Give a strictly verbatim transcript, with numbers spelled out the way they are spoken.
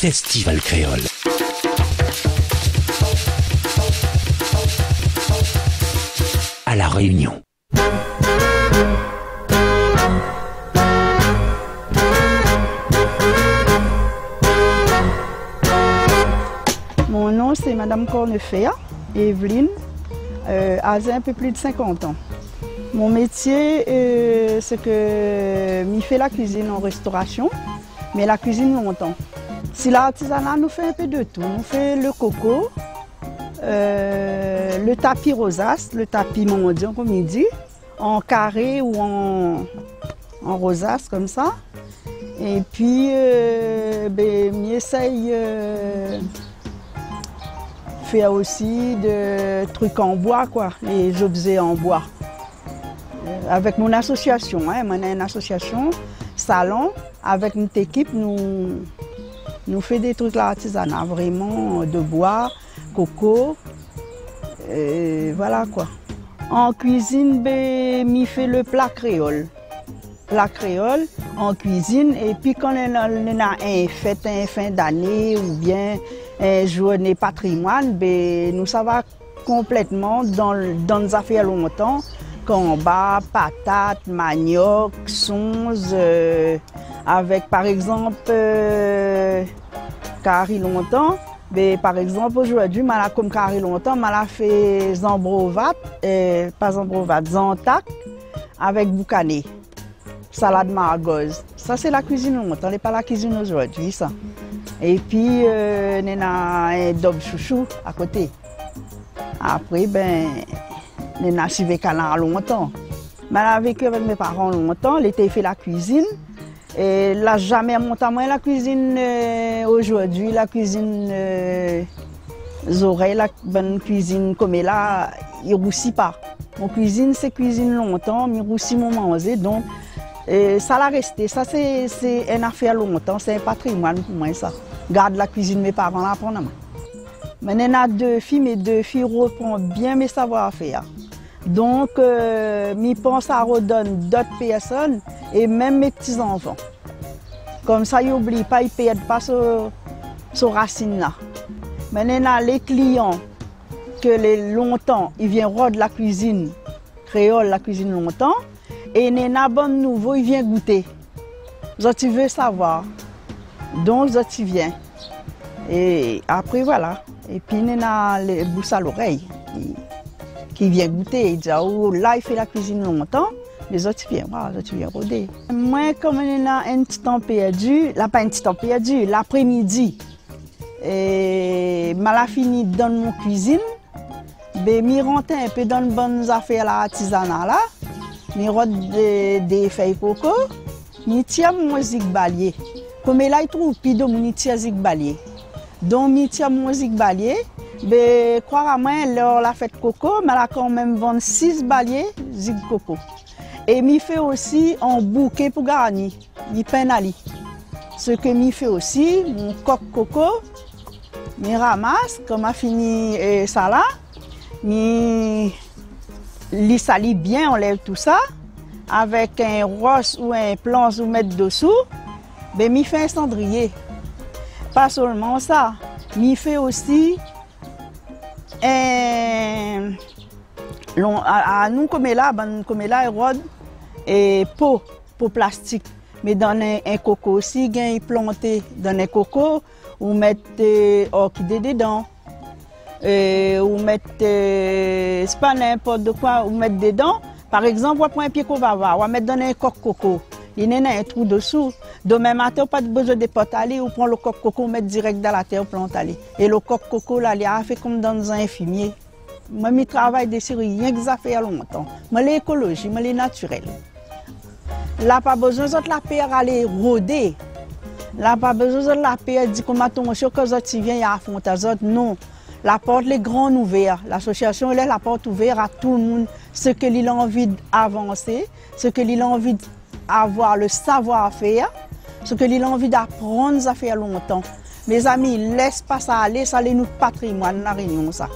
Festival Créole. À La Réunion. Mon nom, c'est Madame Cornefert Evelyne, euh, âgée un peu plus de cinquante ans. Mon métier, euh, c'est que mi fé la cuisine en restauration. Mé la kuizine lontan. Si lartizana, nou fé in pé de tou. Nou fé le koko, euh, le tapi rozas, le tapi mandian, konm i di, an karé ou an, an rozas, konmsa. Épi, euh, ben, mi éséy, euh, fé osi de trik an boi, koi, lé zobzé an boi. Euh, avèk mon asosiasion, in, moin néna in asosiasion, Salon, avèk nout ékip, nou, nou fé dé trik lartizana, vréman, de boi, koko, euh, voilà koi. An kuizine, ben, mi fé le pla kréol. Pla kréol, an kuizine, épi kan néna, néna in fèt, in fin d'ané, oubien in zourné patrimoine, ben, nou sava konplètman dan, dan zafèr lontan, kanba, patat, maniok, sonz, euh, avèk, par égzanp, euh, kari lontan. Mé, par égzanp, zordi, ma la, konm kari lontan, ma la fé zanbrovat, euh, pa zanbrovat, zantak avèk boukané. Salad margoz. Sa sé la kuizine lontan, lé pa la kuizine zordi, sa. Épi, euh, néna in dob shoushou akoté. Apré, ben, néna sivé kanar lontan. Ma la véki avèk mé paran lontan, lété i fé la kuizine. É la zamé mont amoin la kuizine, euh, zordi, la kuizine, euh, zorèy, la bann kuizine koméla, i rousi pa. Mon kuizine, sé kuizine lontan, mi rousi mon manzé, donk, euh, sa la résté. Sa sé, sé in afèr lontan, sé in patrimoine pou moin, sa. Gard la kuizine mé paran la aprann amoin. Moin néna dé fi, mé dé fi ropran bien mé savoir-fèr. Donk, euh, mi pans a rodone dot pèrsone é mèm mé ti zanfan. Konmsa, i oubli pa, i pèrd pa so, so rasine la. Mé néna lé klian ke lé lontan, i vien rod la kuizine kréol, la kuizine lontan, é néna bann nouvo, i vien gouté. Zot i vé savoir. Donk, zot i vien. É apré, voilà. Épi, néna le boush a lorèy ki, ki vien gouté. I di, "Ah, ou la, i fé la kuizine lontan." Mé zot i vien, voilà, zot i vien rodé. Moin, konm néna in ti tan pèrdi, la pa in ti tan pèrdi, laprémidi, é ma la fini dan mon kuizine, ben, mi rant in pé dan bann zafèr lartizana la, mi rod dé, dé fèy koko, mi tir mon zik balié. Koméla i trouv pi domoun i tir zik balié. Donk, mi tir mon zik balié, ben, kroir amoin, lèr la fèt koko, ma la kanmèm vann sis balié zik koko. É mi fé osi an bouké pou garni. Mi pinn ali. Sak mi fé osi, mon kok koko, mi ramas, kan ma fini, euh, sa la, mi lis ali bien, anlèv tousa, avèk in ros ou in plansh ou mèt dosou, ben, mi fé in sandrié. Pa sèlman sa, mi fé osi in, lon-, a, a nou koméla, bann koméla i rod, é po, po plastik. Mé dan in, in koko osi, gingn planté dan in koko, ou mèt, euh, orkidé dedan. Euh, ou mèt, euh, sé pa ninport de koi ou mèt dedan. Par égzanp, ou pran in pié kovava, ou mèt dan in kok koko. Li néna in trou dosou. Domin matin, ou pa bezoin déport ali, ou pran lo kok koko, ou mèt dirèk dan la tèr, ou plant ali. É lo kok koko la, li la fé konm dan in fimié. Moin, mi travay dési rienk zafèr lontan. Moin lé ékoloji, moin lé natirèl. La pa bezoin zot la pèr alé rodé. La pa bezoin zot la pèr di koman atansion kan zot i vien, i afront azot. Non. La port lé gran ouvèr. Lasosiasion lé la port ouvèr a tout le moun. Sak li la anvi avansé, sak li la anvi avoir le savoir-fèr, sak li la anvi aprann zafèr lontan. Mézami, lès pa sa alé, sa lé nout patrimoine La Rényon, sa.